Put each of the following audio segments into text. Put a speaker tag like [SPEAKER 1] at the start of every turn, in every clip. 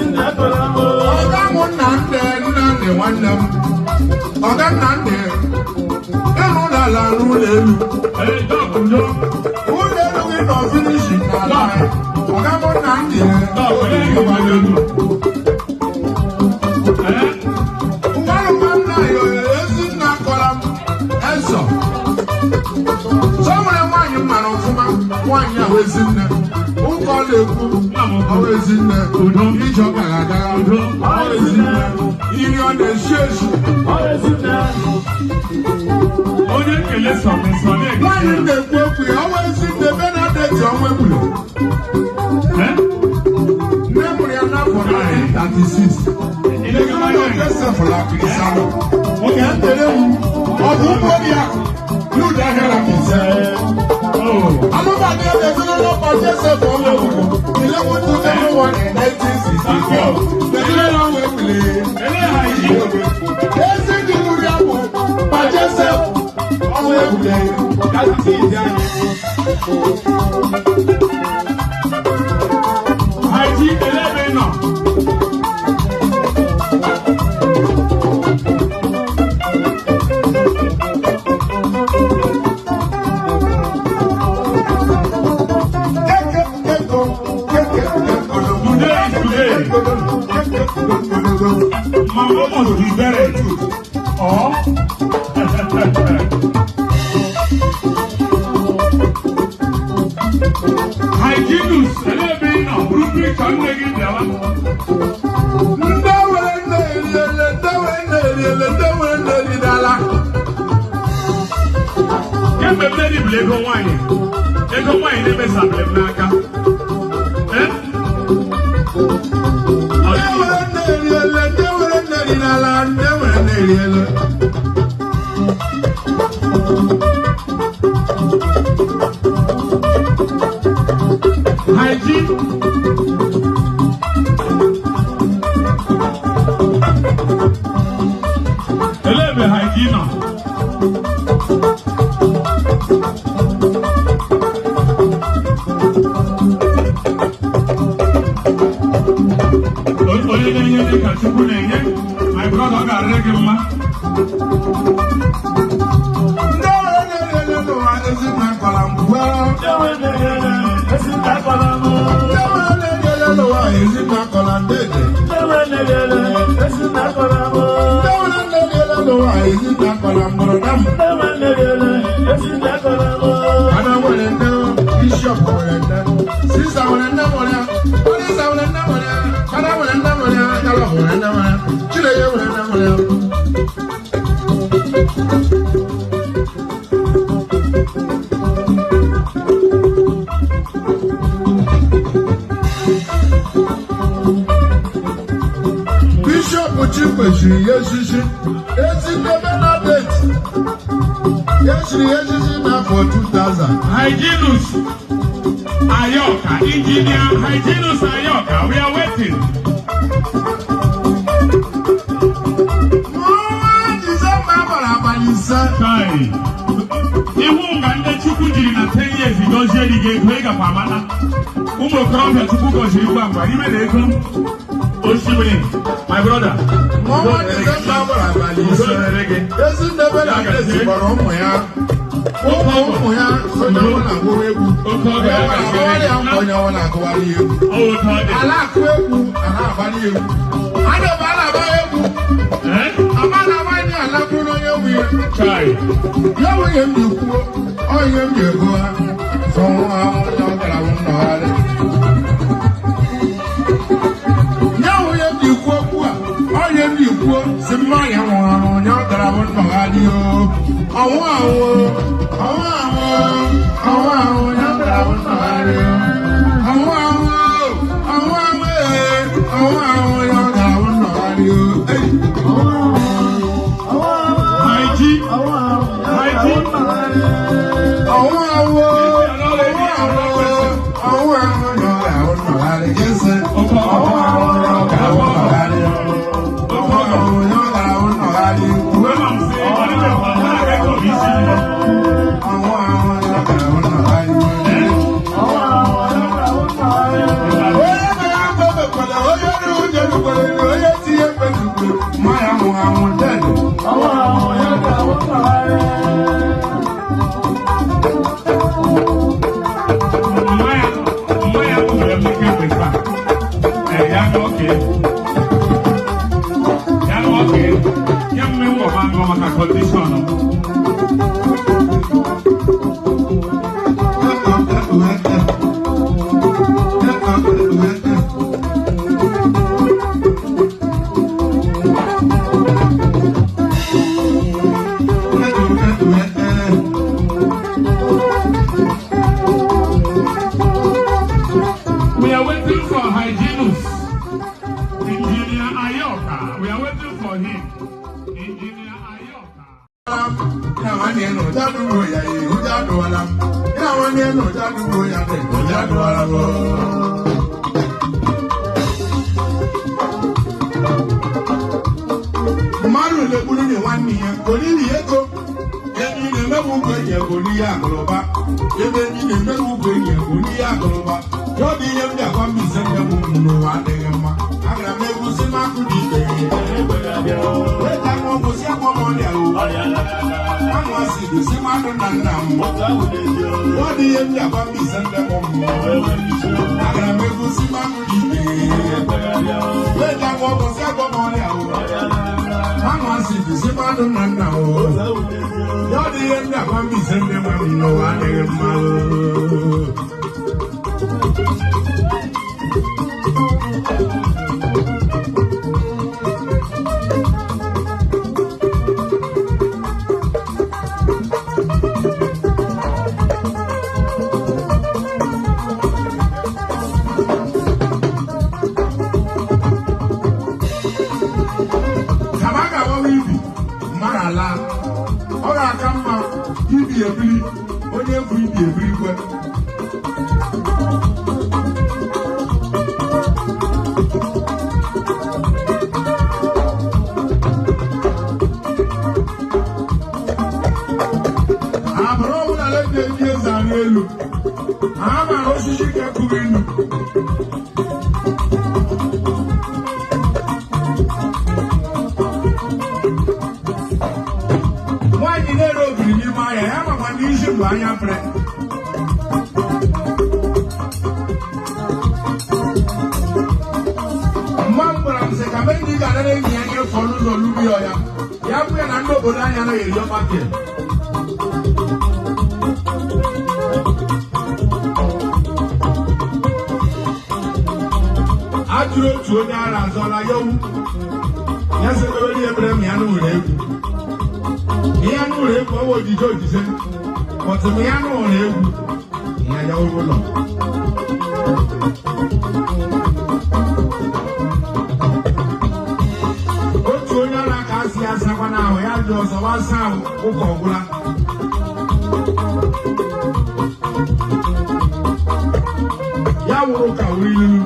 [SPEAKER 1] Ọga mụ Nnamdị, Nnamdị nwanne m, ọga Nnamdị, ịrụ n'ala n'ụlọ elu. Ụlọ elu gị nọ finishing n'ala. Ọga mụ Nnamdị. Nwanne nna ya ezinna kọrọ m ezọ. So nwere nwaanyị m mara ọfụma, nwaanyị ahụ ezinne. Ụka ọ na-ekwu, ọ bụ ezinne. Ije ọ gara aga, ọ bụ ezinne. Iri ọ na-esi esi.
[SPEAKER 2] Onye nkele sọmi sọmi.
[SPEAKER 1] Nwaanyị m na-ekwu okwu ya, ọ bụ ezinne Benedict Onwegbule. Nne mụrụ ya n'afọ 1936. Ezinụlọ Joseph Lakirisano. Oge ntere m, ọ bụ ụgbọ ya n'ụdị ahịa na Mbaise. Alụmdi ezinụlọ pa Joseph Onwegbule, 11 to 1 in 1964. Ezinụlọ Onwegbule. Ezi ndị lụrụ ya bụ pa Joseph Onwegbule.
[SPEAKER 2] Haiji, ele ebe ị nọ? Today is today. Mama must be buried. Or Hyginus, ele ebe ị nọ? Buru picture nne gị bịawa.
[SPEAKER 1] Ndị were nne eriele, ndị were nne eriele, ndị were nne eridala.
[SPEAKER 2] Kemgbe m na-eribụla ego nwaanyị, ego nwaanyị na-emesabịrị m n'aka. Eh?
[SPEAKER 1] Ndị were nne eriele, ndị were nne eridala, ndị were nne eriele.
[SPEAKER 2] Hygiene. Elee ebe hygiene nọ? Onye na-enye dị ka Chukwu na-enye, my brother, ọ ga-arịrị gị mma.
[SPEAKER 1] Ndị were nne eriele n'ụwa, ezinne kọrọ m kwuo. Ndị were nne eriele n'ụwa, ezinne kọrọ m dede. Ndị were nne eriele n'ụwa, ezinne kọrọ m brọda m. Ada nwere nne, bishọp nwere nne, sista nwere nne mụrụ ya, Olisa nwere nne mụrụ ya, Fada nwere nne mụrụ ya, Jalo nwere nne mụrụ ya, Chinenye nwere nne mụrụ ya. Bishọp Chikwechiri ya echichi, Ezinne Benedict, echiri ya echichi n'afọ 2000.
[SPEAKER 2] Hyginus Ayoka, engineer Hyginus Ayoka, we are waiting.
[SPEAKER 1] N'ọnwa Disemba gbara abalị 5.
[SPEAKER 2] Kai. Ihu nga ndị Chukwu jiri na 10 years gọzie gị ego, ị gakwa amata. Ụmụ okorobịa Chukwu gọziri ngwa ngwa ime na ego osimiri, my brother.
[SPEAKER 1] N'ọnwa Disemba gbara abalị
[SPEAKER 2] Udo
[SPEAKER 1] 5.
[SPEAKER 2] dịrị gị.
[SPEAKER 1] Ezinne Benedict kpọrọ ụmụ ya, ụmụ ụmụ ya, onye ọbụla na-agụwa egwu.
[SPEAKER 2] Oke ọgọ
[SPEAKER 1] Onye
[SPEAKER 2] ya
[SPEAKER 1] ọbụla
[SPEAKER 2] gasịrị
[SPEAKER 1] na-agụwarị ya nkwa, onye ọbụla na-agụwarị ya egwu.
[SPEAKER 2] Ọ otu ọ dị.
[SPEAKER 1] Ala akụ egwu, ala agbali egwu. A na-ebe a na-agba egwu.
[SPEAKER 2] Eh?
[SPEAKER 1] Ama na ama ndị ala bụrụ onye nwe ya.
[SPEAKER 2] Chai.
[SPEAKER 1] Ya bụ ihe m ji kwuo, ọ ihe m ji ego ha. Sọ nwa ahụ onye ọ gara m nnọgharị. Ya bụ ihe m ji kwuo okwu a, ọ ihe m ji kwuo, si mmanya nwụrụ anwụ, onye ọ gara m nnọgharị o. Ọnwụ anwụ, ọnwụ anwụ, ọnwụ anwụ, onye ọ gara m nnọgharị o. Ọnwụ anwụ, ọnwụ anwụ, ee, ọnwụ anwụ, onye ọ gara m nnọgharị o. Ei.
[SPEAKER 2] Haiji. Haiji.
[SPEAKER 1] Ọnwụ anwụ, ọnwụ anwụ, ọnwụ anwụ, onye ọ gara m nnọgharị. Jese, ọnwụ anwụ, onye ọ gara m nnọgharị. Ọnwụ anwụ, onye ọ gara m nnọgharị.
[SPEAKER 2] Ama m sị, ọ dịbe ọ na-aga ka ọ bụ isi.
[SPEAKER 1] Ọnwụ anwụ, onye ọ gara m nnọgharị. Onye mere mgbe Mmanya nwụrụ anwụ dead.
[SPEAKER 3] Ọnwụ anwụ ya ga-awụ ntọgharị.
[SPEAKER 2] Mmanya nwere m ike mgbe taa. Ya ṅụọ kee. Ya ṅụọ kee. Ya mme ngwọba ṅụọ maka condition. We are waiting for Hyginus, Engineer Ayoka. We are waiting for him. Engineer Ayoka.
[SPEAKER 1] Ya nwanne nụ jadugbo ya ee, ụjọ adụwala m. Ya nwanne nụ jadugbo ya ee, ụjọ adụwala m. Mmadụ na-egburu na nwanne ya olili ego. Enyi na-emegbu ụgwọ enyi ego n'ihe akụrụba. Ebe enyi na-emegbu ụgwọ enyi ego n'ihe akụrụba. Ya ọ bụ ihe m ji akwa Mbaise nne m ụmụ n'ụwa adịghị mma. Agara m egwu si makụ dị ike. Weta m ọgwụ si akpọ m ọrịa o. Anụ asị gosi mmadụ na nna m. Ọ dị ihe m ji agwa Mbaise nne m ụmụ. Agara m egwu si makụ dị ike. Weta m ọgwụ si akpọ m ọrịa o. Anụ asị gosi mmadụ na nna m o. Ya ọ dị ihe m ji agwa Mbaise nne m n'ụwa adịghị mma o. Kama a ga-agbawa ibi mmadụ ala, ọ ga-aka mma ibi ebiri onye egwu ibi ebiri kwe. Abụrụ ọbụla na-eji eji eze arị elu, ha mara osisi ka ekụghị nnu. Nwaanyị na-ere ogiri n'ime ahịa ya makwa ndị isi mgbe anya fere. Mma m gwara m sị ka m enyi ga-anara enyi ya nye fọ n'ụzọ lubi ọya ya bụ ya na ndị obodo anyị anaghị eri ọgbake. A jụrụ otu onye ara azọla ya owu ya sị ebere ihe mere m ya n'ụlọ egwu. Ihe n'ụlọ egwu ọwa ojije ojije ọtụm ya n'ụlọ egwu ya ya ụlọ. Otu onye ọrụ aka asị ya asakwa n'ahụ ya jụ ọzọ wasa ahụ ụka ọgwụla. Ya wụrụ ka wuru ilu.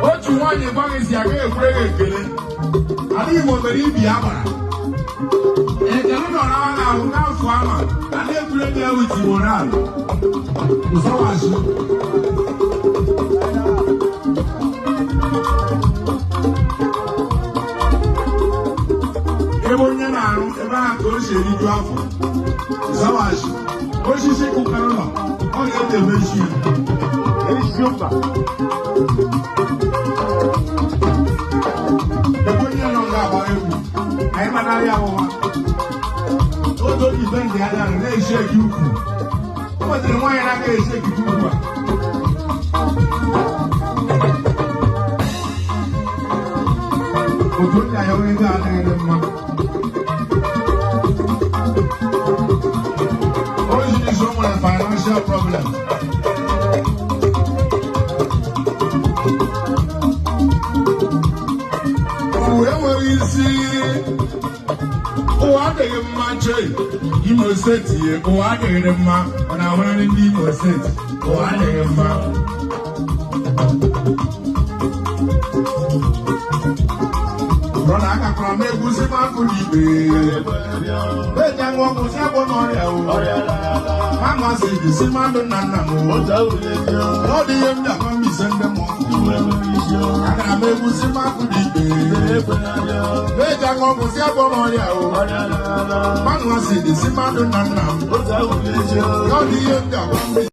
[SPEAKER 1] Otu nwaanyị gwaghị si agaghị ekwere gị ekele. Ala Igbo mere ibi ya gbara. Ekele nọrọ agha ahụ n'afọ ama na na-ekwure gị ewu timoral. Ụzọwashi. Ebe onye na-arụ ebe ahụ ka o si eriju afọ. Ụzọwashi. Osisi kụkara ụlọ, ọ ga-eji emechi ya. Ebe onye nọ ga-agba egwu, anyị manarị ya ụwa. Oge obi bendị ya dara na-eshi eke ukwu. O nwetara nwaanyị na-agaghị eshi ekike ukwu a. Otu onye ahịa onye ga-adịghị dị mma. O jiri so nwere financial problem. Ụwa enweghị isi. Ụwa adịghị mma chei. Imo Steeti ye, ụwa adịghị mma. Ọ na-ahụrịrị ndị Imo Steeti, ụwa adịghị mma. Brọda agakwara m egwu si makụ n'ibe. Eji aṅụ ọgwụ si agwọ n'ọrịa o. Ha masị gị si mmadụ nna nna m o. Ọ dị ihe m ji akwa Mbaise ndị m. Agara m egwu si makụ n'ibe. Eji aṅụ ọgwụ si agwọ m ọrịa o. Mmanụ asịrị si mmadụ na nna m. Ya ọ dị ihe m ga-agwa ndị.